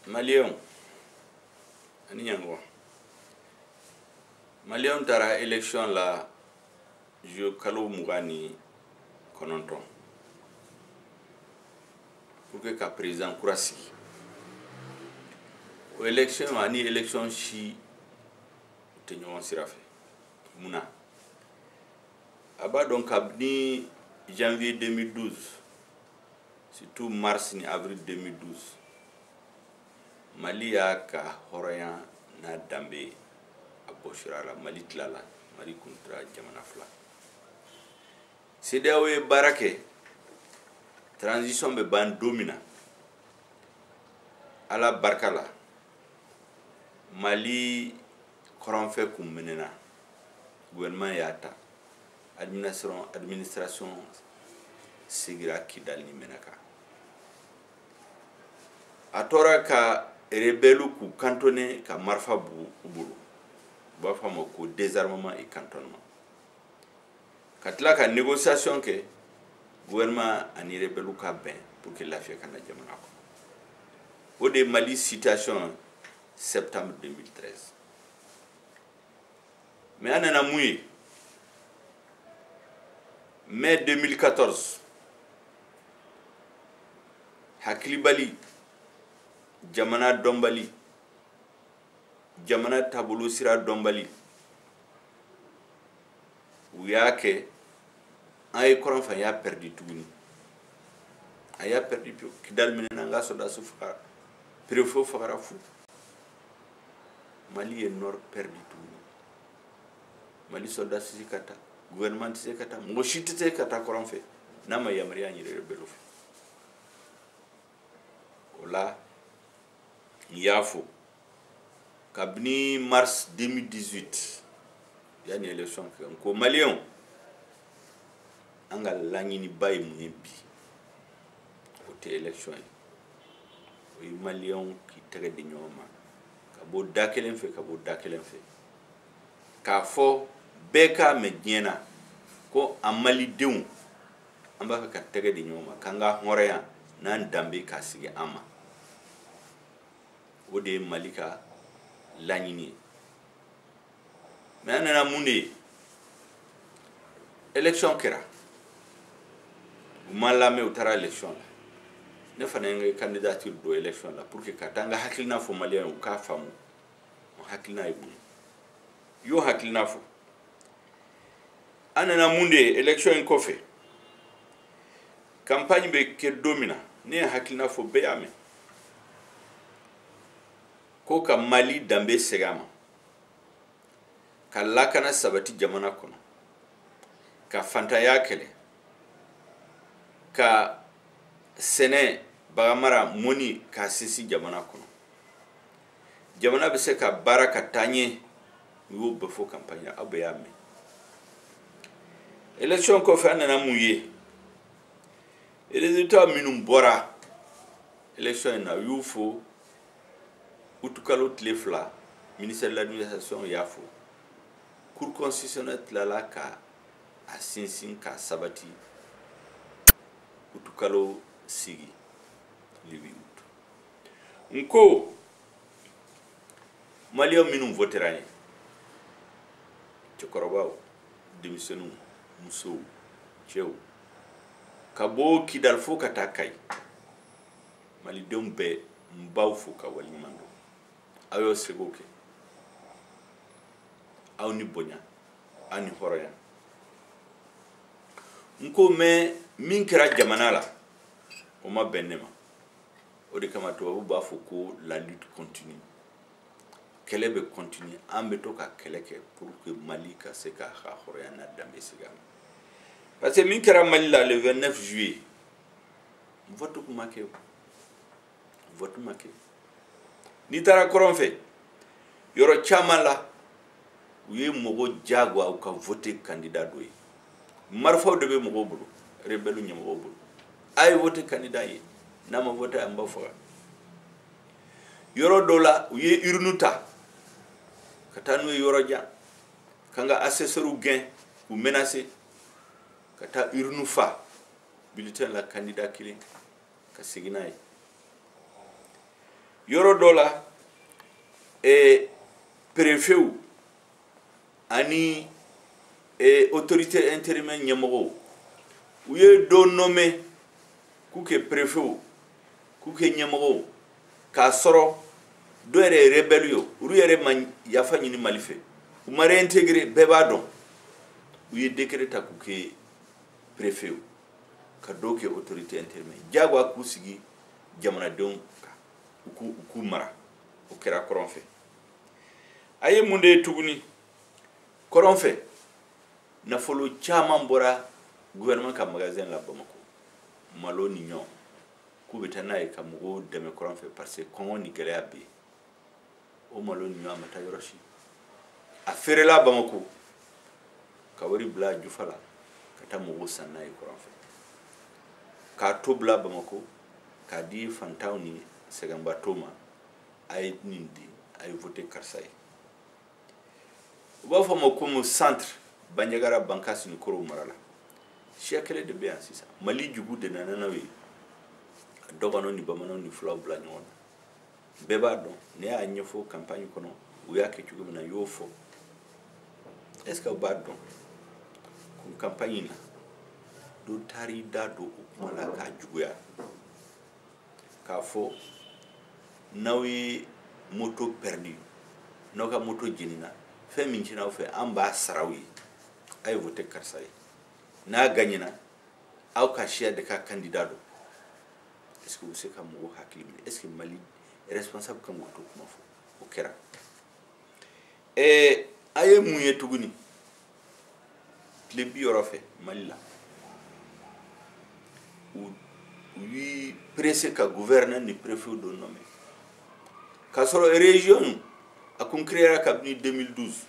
Maliyɛnw ani ɲankuma, Maliyɛnw taara élection la juillet kalo 29 pour que ka président kura sigi. O élection ani élection si u tɛ ɲɔgɔn sira fɛ. Mun na? A b'a dɔn, kabini janvier 2012, surtout mars ni avril 2012, Mali y'a ka hɔrɔnya n'a danbe a bɔsira la. Mali tilala, Mali kun tora jamana fila. CEDEAO ye baara kɛ, transition bɛ ban don min na, Ala barika la, Mali kɔrɔnfɛ kun minɛna, gouvernement y'a ta, administration sigira Kidali ni Menaka. A tora ka rebelle k'u cantonné, ka marifa b'u bolo, u b'a fɔ a ma ko désarmement et cantonnement, ka tila ka négociation kɛ, gouvernement ani rebelle ka bɛn pour que lafiya ka na jamana kɔnɔ. O de ye Mali situation septembre 2013. Mais an nana mun ye mai 2014? Hakilibali, jamana dɔnbali, jamana taabolo sira dɔnbali, u y'a kɛ an ye kɔrɔn fɛ, an y'a perdu tuguni, an y'a perdu pewu. Kidali minɛna, an ka sɔrɔdasiw fagara, préfet fagara fu. Mali ye nord perdu tuguni. Mali soldat tɛ se ka taa, gouvernement tɛ se ka taa, mɔgɔ si tɛ se ka taa kɔrɔn fɛ n'a ma yamaruya ɲini rebelle fɛ. O la, n y'a fɔ kabini mars 2018, yanni élection kɛ, n ko Maliyɛnw, an ka laɲiniba ye mun ye bi? O tɛ élection ye, o ye Maliyɛnw k'i tɛgɛ di ɲɔgɔn ma ka bɔ da kelen fɛ, ka bɔ da kelen fɛ, k'a fɔ bɛɛ k'a mɛn diɲɛ na ko an Malidenw, an b'a fɛ ka tɛgɛ di ɲɔgɔn ma k'an ka hɔrɔnya n'an danbe k'a sigi an ma. O de ye Mali ka laɲini ye. Mais an nana mun de ye? Élection kɛra, u ma lamɛn, u taara élection la. Ne fana ye n ka candidature don élection la pour que ka taa n ka hakilina fɔ Maliyɛnw ye, u k'a faamu o hakilina ye mun ye. I y'o hakilina fɔ. An nana mun de ye élection in kɔfɛ? Campagne bɛ kɛ don min na, ne ye hakilina fɔ, bɛɛ y'a mɛn, ko ka Mali danbe segin a ma, ka lakana sabati jamana kɔnɔ, ka fantanya kɛlɛ, ka sɛnɛ, baganmara, mɔni k'a sinsin jamana kɔnɔ, jamana bɛ se ka baara ka taa ɲɛ. U y'o bɛɛ fɔ campagne na, aw bɛɛ y'a mɛn. Élection kɔfɛ, an nana mun ye? Résultat minnu bɔra élection in na, u y'u fɔ août kalo tile 2, ministère de l'Administration y'a fɔ, Cour constitutionnelle tilala ka a sinsin k'a sabati août kalo 8, le 8 août. N ko Maliyɛn minnu votera ye, cɛkɔrɔbaw, denmisɛnninw, musow, cɛw, ka bɔ Kidali fo ka taa Kayi, Malidenw bɛɛ, n b'aw fo ka waleɲuman dɔn. Aw y'aw seko kɛ, aw ni bonya, aw ni hɔrɔnya. N ko mais min kɛra jamana la, o ma bɛn ne ma. O de kama tubabu b'a fɔ ko la lutte continue, kɛlɛ bɛ continue. An bɛ to ka kɛlɛ kɛ pour que Mali ka se k'a ka hɔrɔnya n'a danbe segin a ma, parce que min kɛra Mali la le 29 juillet, vote kun ma kɛ, vote ma kɛ. N'i taara kɔrɔn fɛ, yɔrɔ caman la, u ye mɔgɔ jagoya u ka vote candidat dɔ ye. Marifaw de bɛ mɔgɔw bolo, rebelle ɲɛmɔgɔw bolo: a ye vote candidat ye, n'a ma vote, an b'aw faga. Yɔrɔ dɔw la, u ye urne ta ka taa n'u ye yɔrɔ jan, k'an ka assesseurs gɛn k'u menacer ka taa urne fa bulletin la candidat kelen, ka segin n'a ye. Yɔrɔ dɔ la, préfetw ani autorité intérimaire ɲɛmɔgɔw, u ye dɔ nommé k'u kɛ préfetw, k'u kɛ ɲɛmɔgɔw, k'a sɔrɔ dɔ yɛrɛ ye rebelle ye, olu yɛrɛ ma yafa ɲini Mali fɛ, u ma réintégré, bɛɛ b'a dɔn. U ye décret ta k'u kɛ préfet, ka dɔw kɛ autorité intérimaire, diyagoya k'u sigi jamanadenw kan, u k'u mara. O kɛra kɔrɔn fɛ. A ye mun de ye tuguni kɔrɔn fɛ? Nafolo caman bɔra gouvernement ka magasin la Bamako, malo ni ɲɔ, k'u bɛ taa n'a ye ka mɔgɔw dɛmɛ kɔrɔn fɛ, parce que kɔngɔ ni gɛlɛya bɛ yen. O malo ni ɲɔ, a ma taa yɔrɔ si, a feerela Bamako ka wari bila jufa la ka taa mɔgɔw san n'a ye kɔrɔn fɛ, k'a to bila Bamako k'a di fantanw ni sɛgɛnbatɔw ma. A ye nin di, a ye voté karisa ye. U b'a fɔ ma ko centre, Bandiagara, Bankasi ni Koro mara la, siya kɛlɛ de bɛ yan sisan. Mali jugu de nana n'aw ye, ka dɔgɔnɔw ni bamananw ni fulaw bila ɲɔgɔn na. Bɛɛ b'a dɔn, ne y'a ɲɛfɔ campagne kɔnɔ, u y'a kɛ cogo min na, n y'o fɔ. Est ce que aw b'a dɔn ko campagne na, dɔ taar'i da don o kuma la k'a juguya, k'a fɔ n'aw ye moto perdu, n'aw ka moto jenina, fɛn min tiɲɛna aw fɛ, an b'a sara aw ye, a ye voté karisa ye, n'a gagnera, aw ka siya de ka candidat don. Est ce que u bɛ se ka mɔgɔw hakili minɛ? Est ce que Mali responsable kan k'o to kuma fɔ? O kɛra. A ye mun ye tuguni? Tile 60 fɛ Mali la, u y'i pressé ka gouverneur ni préfet dɔ nommé, k'a sɔrɔ région a kun créera kabini 2012.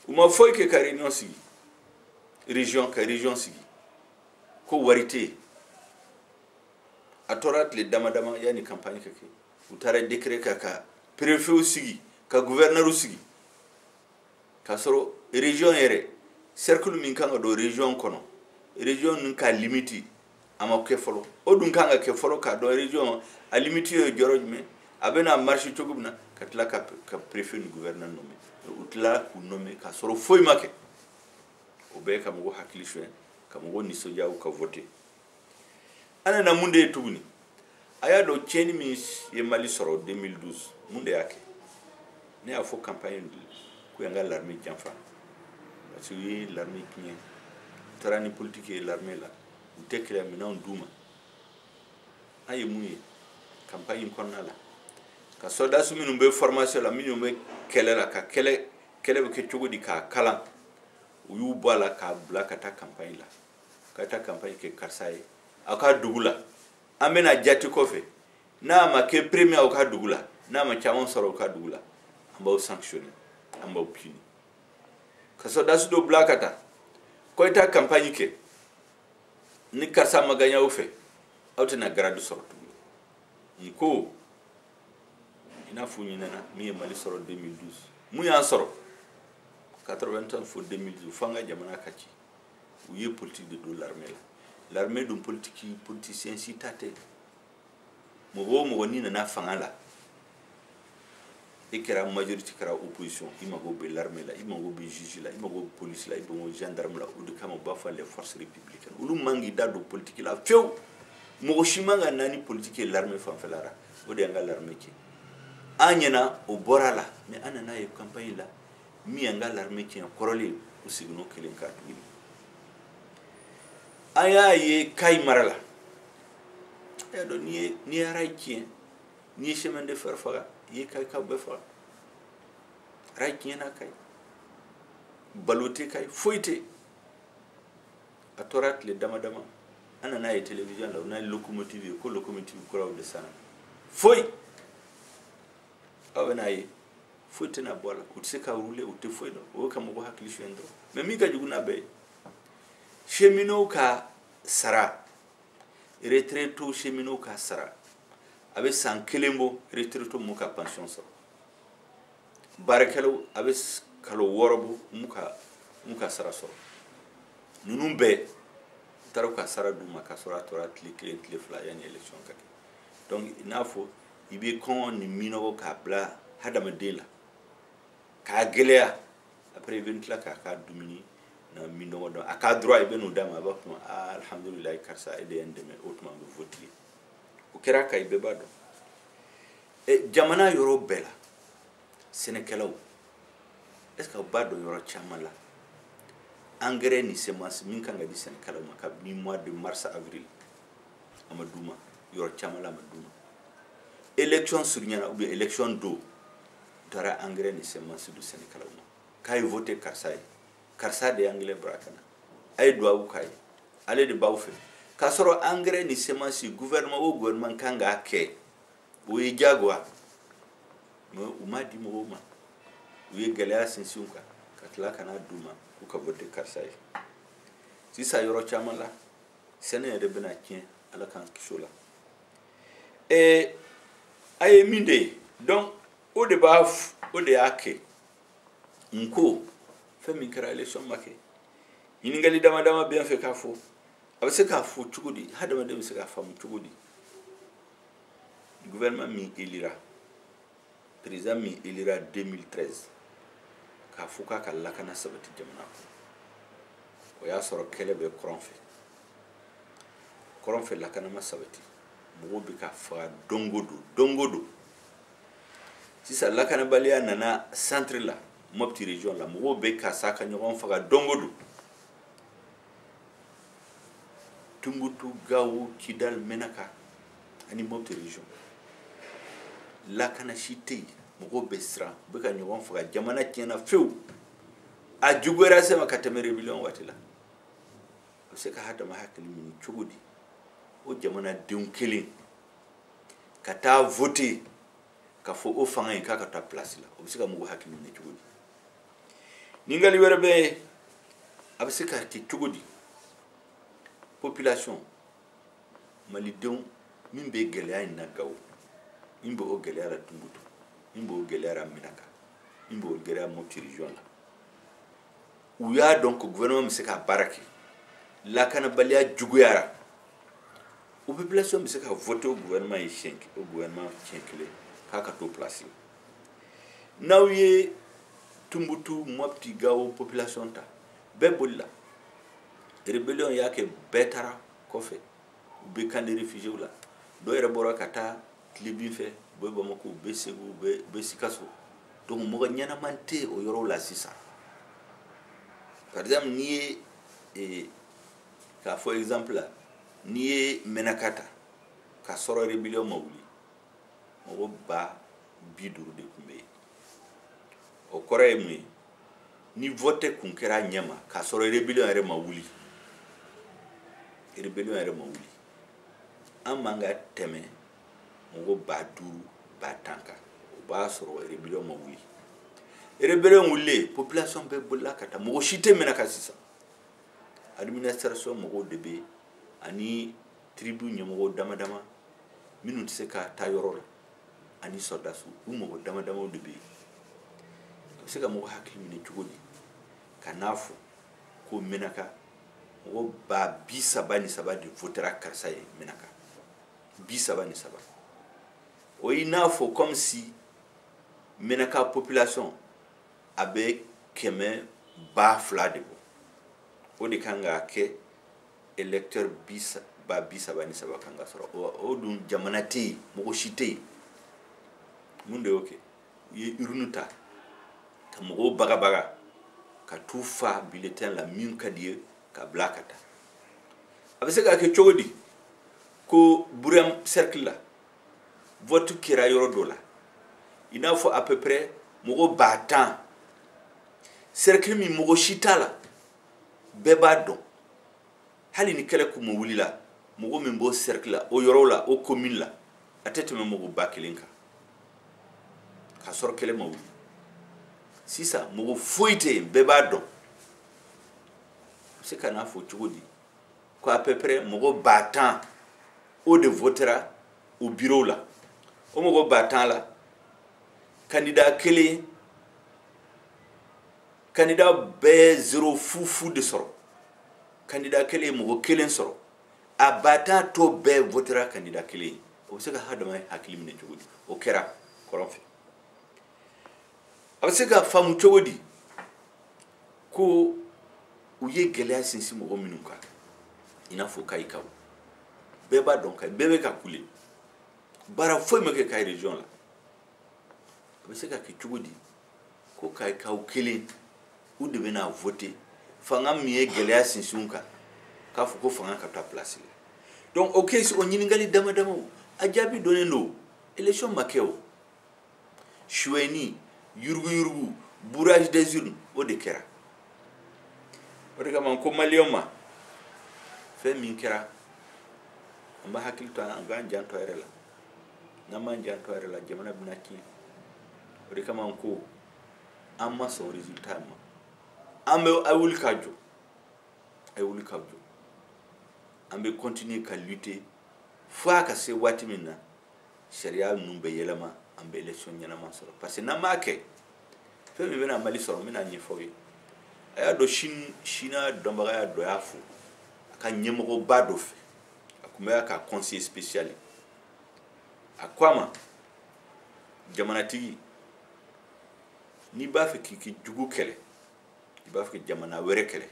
U ma foyi kɛ ka réunion sigi, région ka région sigi, ko wari tɛ yen. A tora tile dama dama yanni campagne ka kɛ, u taara décret ka préfet sigi, ka gouverneur sigi, k'a sɔrɔ région yɛrɛ, cercle min kan ka don région kɔnɔ, région ninnu ka limite a ma kɛ fɔlɔ. O dun kan ka kɛ fɔlɔ k'a dɔn région a limite ye yɔrɔ jumɛn, a bɛna marcher cogo min na, ka tila ka préfet ni gouverneur nommer. U tilala k'u nommer k'a sɔrɔ foyi ma kɛ. O bɛɛ ka mɔgɔw hakili suɲɛ, ka mɔgɔw nisɔndiya, u ka voter. An nana mun de ye tuguni? A y'a dɔn tiɲɛni min ye Mali sɔrɔ 2012, mun de y'a kɛ? Ne y'a fɔ campagne de ko y'an ka l'armée janfa, parce que u ye l'armée tiɲɛ, u taara ni politique ye l'armée la, u tɛ kɛlɛminɛnw d'u ma. An ye mun ye campagne kɔnɔna la? Ka soldats minnu bɛ formation la, minnu bɛ kɛlɛ la, ka kɛlɛ bɛ kɛ cogo di k'a kalan, u y'u bɔ a la k'a bila ka taa campagne la, ka taa campagne kɛ karisa ye aw ka dugu la. An bɛna jate kɔfɛ, n'a ma kɛ premier aw ka dugu la, n'a ma caman sɔrɔ aw ka dugu la, an b'aw sanctionner, an b'aw punir. Ka soldats dɔ bila ka taa ko i taa campagne kɛ, ni karisa ma gagner aw fɛ, aw tɛna grade sɔrɔ tuguni. Nin ko i n'a fɔ ɲinɛna min ye Mali sɔrɔ 2012, mun y'an sɔrɔ 80 fo 2012, fo an ka jamana ka ci. U ye politique de don l'armée la. L'armée dun, politique politicien si ta tɛ. Mɔgɔ o mɔgɔ n'i nana fanga la, e kɛra majorité, kɛra opposition, i mago bɛ l'armée la, i mago bɛ juge la, i mago bɛ police la, i mago bɛ gendarme la. O de kama u b'a fɔ les forces républicaines, olu man k'i da don politique la fiyewu. Mɔgɔ si man ka na ni politique ye l'armée fanfɛla la. O de y'an ka l'armée tiɲɛ. An ɲɛna o bɔra la, mais an nana ye campagne la, min y'an ka l'armée tiɲɛ kɔrɔlen, o seginn'o kelen kan tuguni. An y'a ye Kayi mara la. A y'a dɔn n'i ye rail tiɲɛ, n'i ye chemin de fer faga, i ye Kayikaw bɛɛ faga. Rail tiɲɛna Kayi, balo tɛ Kayi, foyi tɛ. A tora tile dama dama, an nana ye télévision la, u n'a ye locomotive ye, ko locomotive kuraw de sanna. Foyi, aw bɛ n'a ye foyi tɛna bɔ a la, u tɛ se ka rouler, u tɛ foyi dɔn. O ye ka mɔgɔ hakili suɲɛ dɔrɔn. Mais min ka jugu n'a bɛɛ ye, cheminots ka sara, retraités cheminots ka sara, a bɛ san kelen bɔ, retraités m'u ka pension sɔrɔ. Baarakɛlaw, a bɛ kalo 6 bɔ, m'u ka sara sɔrɔ. Ninnu bɛɛ u taara u ka sara d'u ma k'a sɔrɔ a tora tile 1, tile 2 yanni élection ka kɛ. Donc i n'a fɔ I bɛ kɔngɔ ni minɔgɔ k'a bila hadamaden la k'a gɛlɛya, après i bɛ tila k'a ka dumuni na minɔgɔ dɔn, a ka droit i bɛ n'o d'a ma, a b'a fɔ aa alhamdulilayi, karisa e de ye n dɛmɛ, o tuma n bɛ vote ye. O kɛra Kayi, bɛɛ b'a dɔn. Jamana yɔrɔ bɛɛ la, sɛnɛkɛlaw, est ce que aw b'a dɔn, yɔrɔ caman la, engrais ni semence min kan ka di sɛnɛkɛlaw ma kabini mois de mars, avril, a ma d'u ma. Yɔrɔ caman la, a ma d'u ma. Élection surunyana ou bien élection don, u taara engrais ni semence di sɛnɛkɛlaw ma k'a ye voté karisa ye, karisa de ye engrais bɔra ka na, a ye duwawu k'a ye, ale de b'aw fɛ. K'a sɔrɔ engrais ni semence, gouvernement o gouvernement kan k'a kɛ, o ye diyagoya, mais u m'a di mɔgɔw ma. U ye gɛlɛya sinsin u kan ka tila ka n'a d'u ma k'u ka voté karisa ye. Sisan yɔrɔ caman la, sɛnɛ yɛrɛ bɛna tiɲɛ, Ala k'an kisi o la. A ye min de ye, donc o de b'a, o de y'a kɛ n ko fɛn min kɛra, élection ma kɛ. Ɲininkali dama dama bɛ n fɛ k'a fɔ. A bɛ se k'a fɔ cogo di, hadamaden bɛ se k'a faamu cogo di, gouvernement min élira, président min élira 2013, k'a fɔ k'a ka lakana sabati jamana kɔnɔ, o y'a sɔrɔ kɛlɛ bɛ kɔrɔn fɛ, kɔrɔn fɛ lakana ma sabati, mɔgɔw bɛ ka faga don o don, don o don. Sisan lakanabaliya nana centre la, Mopti région la, mɔgɔw bɛ ka sa ka ɲɔgɔn faga don o don. Tumbutu, Gawo, Kidal, Menaka ani Mopti région, lakana si tɛ yen, mɔgɔw bɛ siran, u bɛ ka ɲɔgɔn faga, jamana tiɲɛna fewu, a juguyara se ma ka tɛmɛ rébellion waati la. A bɛ se ka hadama hakili minɛ cogo di, o jamanadenw kelen ka taa voter ka fɔ o fanga in k'a ka taa place la? O bɛ se ka mɔgɔ hakili minɛ cogo di? Ɲininkali wɛrɛ bɛ yen: a bɛ se ka kɛ cogo di, population malidenw min bɛ gɛlɛya in na Gawo, min bɛ o gɛlɛya la Tumbutu, min b'o gɛlɛya la Menaka, min b'o gɛlɛya Mopti région la, u y'a dɔn ko gouvernement bɛ se ka baara kɛ, lakanabaliya juguyara, o population bɛ se ka voter o gouvernement ye siɲɛ, o gouvernement siɲɛ kelen k'a ka to place la? N'aw ye Tumbutu, Mopti, Gawo population ta, bɛɛ bolila, rébellion y'a kɛ bɛɛ taara kɔfɛ, u bɛ camp de réfugiés la, dɔw yɛrɛ bɔra ka taa tilebin fɛ, u bɛ Bamako, u bɛ Segu, u bɛ Sikaso. Donc mɔgɔ ɲɛnaman tɛ o yɔrɔw la sisan. Par exemple, n'i ye, k'a fɔ exemple la, n'i ye Menaka ta, k'a sɔrɔ rébellion ma wuli, mɔgɔ 50 000 de tun bɛ yen. O kɔrɔ ye mun ye? Ni vote kun kɛra a ɲɛ ma k'a sɔrɔ rébellion yɛrɛ ma wuli, rébellion yɛrɛ ma wuli, an man ka tɛmɛ mɔgɔ 5 000, 10 000 kan. O b'a sɔrɔ rébellion ma wuli. Rébellion wulilen, population bɛɛ bolila ka taa, mɔgɔ si tɛ Menaka sisan. Administration mɔgɔw de bɛ yen ani tribu ɲɛmɔgɔ dama dama minnu tɛ se ka taa yɔrɔ la, ani sɔrɔdasiw, u mɔgɔ dama damaw de bɛ yen. A bɛ se ka mɔgɔ hakili minɛ cogo di ka n'a fɔ ko Menaka mɔgɔ 33 000 de votera karisa ye Menaka, 33? O y'i n'a fɔ comme si Menaka population a bɛ 100 000 de bɔ. O de kan ka kɛ électeur 33 000 kan ka sɔrɔ. O dun jamana tɛ yen, mɔgɔ si tɛ yen. Mun de y'o kɛ? U ye urne ta ka mɔgɔw bagabaga ka t'u fa bulletin la min ka di ye ka bila ka taa. A bɛ se ka kɛ cogo di ko Burem cercle la, vote kɛra yɔrɔ dɔ la, i n'a fɔ à peu près mɔgɔ 10 000, cercle min mɔgɔ si t'a la, bɛɛ b'a dɔn, hali ni kɛlɛ kun ma wuli la, mɔgɔ min b'o cercle la, o yɔrɔ la, o commune la, a tɛ tɛmɛ mɔgɔ 1000 kan, k'a sɔrɔ kɛlɛ ma wuli? Sisan mɔgɔ foyi tɛ yen, bɛɛ b'a dɔn. A bɛ se ka n'a fɔ cogo di ko à peu près mɔgɔ 10 000 o de votera o bureau la? O mɔgɔ 10 000 la, candidat kelen, candidat bɛɛ zéro fu fu de sɔrɔ, candidat kelen ye mɔgɔ kelen sɔrɔ, a 10 000 tɔ bɛɛ votera candidat kelen ye. O bɛ se ka hadama hakili minɛ cogo di? O kɛra kɔrɔn fɛ. A bɛ se ka faamu cogo di ko u ye gɛlɛya sinsin mɔgɔ minnu kan, i n'a fɔ Kayikaw? Bɛɛ b'a dɔn Kayi, bɛɛ bɛ ka kule, baara foyi ma kɛ Kayi région la. A bɛ se ka kɛ cogo di ko Kayikaw kelen u de bɛna voter fanga min ye gɛlɛya sinsin u kan, k'a fɔ ko fanga ka taa place la? Donc o kɛ o ɲininkali dama damaw, a jaabi donnen don: élection ma kɛ. O suyɛni, yuruguyurugu, bourrage des urnes, o de kɛra. O de kama ko maliyɛnw ma, fɛn min kɛra, an b'a hakili to, an k'an janto a yɛrɛ la. N'an m'an janto a yɛrɛ la, jamana bɛna tiɲɛ. O de kama ko an ma sɔn résultat ma. An bɛ a wuli k'a jɔ, a ye wuli k'a jɔ. An bɛ continuer ka lutter fo a ka se waati min na sariya ninnu bɛ yɛlɛma, an bɛ élection ɲɛnama sɔrɔ, parce que n'an m'a kɛ, fɛn min bɛna Mali sɔrɔ, n bɛna ɲɛfɔ aw ye. A y'a dɔn, Sina dɔnbagaya dɔ y'a fo a ka ɲɛmɔgɔba dɔ fɛ, a tun bɛ a ka conseiller spécial ye. A ko a ma: jamanatigi, n'i b'a fɛ k'i ka jugu kɛlɛ, i b'a fɛ ka jamana wɛrɛ kɛlɛ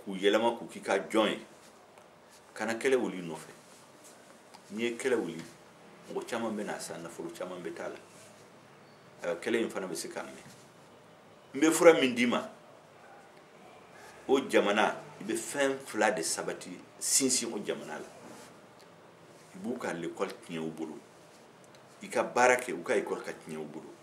k'u yɛlɛma k'u k'i ka jɔn ye, kana kɛlɛ wuli nɔfɛ. N'i ye kɛlɛ wuli, mɔgɔ caman bɛ na sa, nafolo caman bɛ t'a la. Ayiwa, kɛlɛ in fana bɛ se ka mɛn. N bɛ fura min d'i ma, o jamana, i bɛ fɛn fila de sabati sinsin o jamana la: i b'u ka lekɔli tiɲɛ u bolo, i ka baara kɛ u ka ekɔli ka tiɲɛ u bolo.